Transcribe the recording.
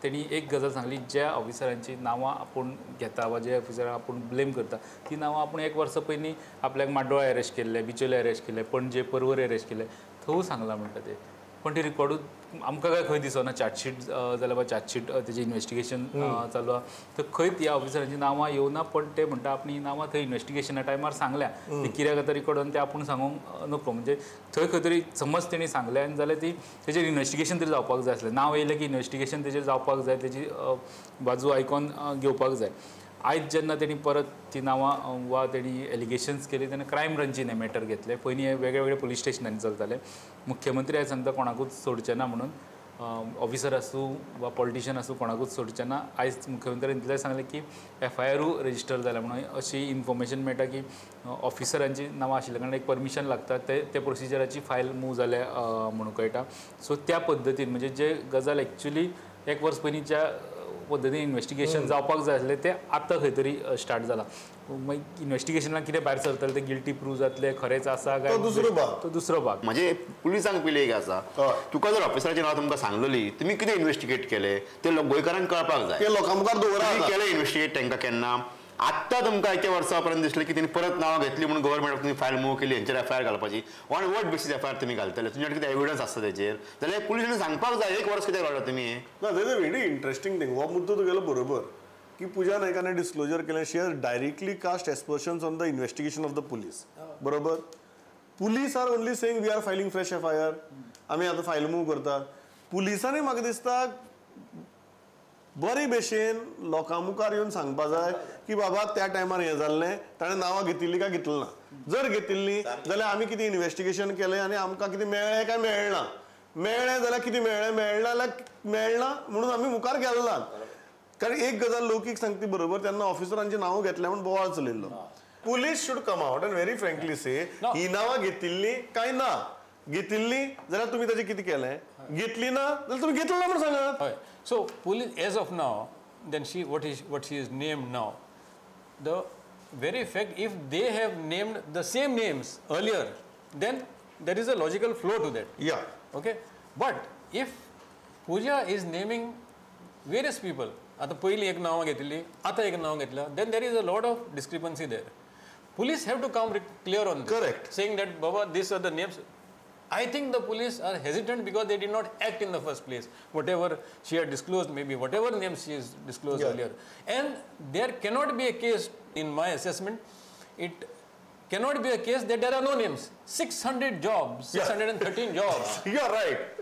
तेणी एक गजाल सांगली ज्या ऑफिसरांची नांवां आपूण घेता वा ज्या ऑफिसरांक आपूण ब्लेम करता ती नांवां आपूण एक वर्सा पयलीं आपल्याक माड्डोळा अरेस्ट केल्ले, बिचोले अरेस्ट केल्ले, पणजे पर्वरी अरेस्ट केल्ले, थंय सांगलां म्हणटा ते. पण ती रिकॉर्डूच आमकां काय खंय दिसना. चार्जशीट जाल्यार वा चार्जशीट तेजें इन्वेस्टिगेशन चालू आहा तर खंयच ह्या ऑफिसरांची नांवां येवना. पण ते म्हणटा आपली ही नांवां थंय इन्वेस्टिगेशना टायमार सांगल्या, ती कित्याक आतां रिकॉर्ड ते आपूण सांगूंक नको. म्हणजे थंय खंय तरी समज तेणी सांगलें आनी जाल्यार ती तेजेर इन्वेस्टिगेशन तरी जावपाक जाय आसलें. नांव येयलें की इन्वेस्टिगेशन तेजेर जावपाक जाय, तेजी बाजू आयकोन घेवपाक जाय. आयज जेन्ना तेणी परत ती नांवां वा तेणी एलिगेशन्स केली तेन्ना क्रायम ब्रांचीन हें मॅटर घेतलें. पयलीं हें वेगळे वेगळे पुलीस स्टेशनांनी चलतालें. मुख्यमंत्री आयज सांगता कोणाकूच सोडचें ना म्हणून, ऑफिसर आसूं वा पॉलिटिशियन आसूं कोणाकूच सोडचें ना. आयज मुख्यमंत्र्यान इतलें सांगलें की एफआयआरूय रजिस्टर जाल्या म्हणून अशी इन्फॉर्मेशन मेळटा की ऑफिसरांची नांवां आशिल्ल्या कारणान एक परमिशन लागता, ते प्रोसिजराची फायल मूव जाल्या म्हणून कळटा. सो त्या पद्दतीन म्हणजे जे गजाल एक्चुली एक वर्स पयलीं ज्या पद्दतीन इन्वेस्टिगेशन जावपाक जाय आसलें तें आतां खंय तरी स्टार्ट जालां. मागीर इन्वेस्टिगेशनाक कितें भायर सरतलें, तें गिल्टी प्रूव जातलें, खरेंच आसा काय दुसरो भाग, तो दुसरो भाग. म्हणजे पुलिसांक पयलीं एक आसा, तुका जर ऑफिसराचें नांव तुमकां सांगलेली तुमी कितें इन्वेस्टिगेट केलें तें गोंयकारांक कळपाक जाय, ते लोकां मुखार दवरा. केलें इन्वेस्टिगेट तांकां केन्ना? आत्तां तुमकां एके वर्सा उपरांत दिसलें की तेणी परत नांवां घेतली म्हणून गव्हर्मेंट तुमी फायल मूव केली, हेंचेर एफआयआर घालपाची. ऑन what basis FIR तुमी घालतले? तुमच्या कितें एविडन्स आसता तेचेर? जाल्यार पुलिसांनी सांगपाक जाय एक वर्स कित्याक रावला तुमी. ना, that is a very interesting thing. हो मुद्दो तुगेलो बरोबर की पूजा नायकान डिस्क्लोजर केलें, she has directly cast aspersions on the investigation of the police. बरोबर, police are only saying we are filing fresh FIR, आमी आतां फायल मूव करतात. पुलिसांनी म्हाका दिसता बरे भशेन लोकां मुखार येवन सांगपा जाय की बाबा त्या टायमार हें जाल्लें, ताणें नांवां घेतिल्लीं काय घेतली ना, जर घेतिल्लीं जाल्यार आमी कितें इन्वेस्टिगेशन केलें आनी आमकां कितें मेळ्ळें काय मेळना, मेळ्ळें जाल्यार कितें मेळ्ळें, मेळना जाल्यार मेळना म्हणून आमी मुखार गेले नात. कारण एक गजाल लौकीक सांगती बरोबर, तेन्ना ऑफिसरांची नांवां घेतल्या म्हूण बोवाळ चलयल्लो. Police should come out and very frankly say ही नांवां घेतिल्लीं काय ना, घेतिल्ली जाल्यार तुमी ताचें कितें केलें, घेतली ना जाल्यार तुमी घेतली ना म्हूण सांगात. हय, so police as of now then she what she is named now, the very fact if they have named the same names earlier then there is a logical flow to that. Yeah, okay. But if Pooja is naming various people, आतां पयलीं एक नांवां घेतिल्ली आतां एक नांव घेतल्या, then there is a lot of discrepancy there. Police have to come clear on this. Correct. Saying that Baba these are the names. I think the police are hesitant because they did not act in the first place. Whatever she had disclosed, maybe whatever names she has disclosed earlier. And there cannot be a case, in my assessment, it cannot be a case that there are no names. 600 jobs, 613 jobs. You are right.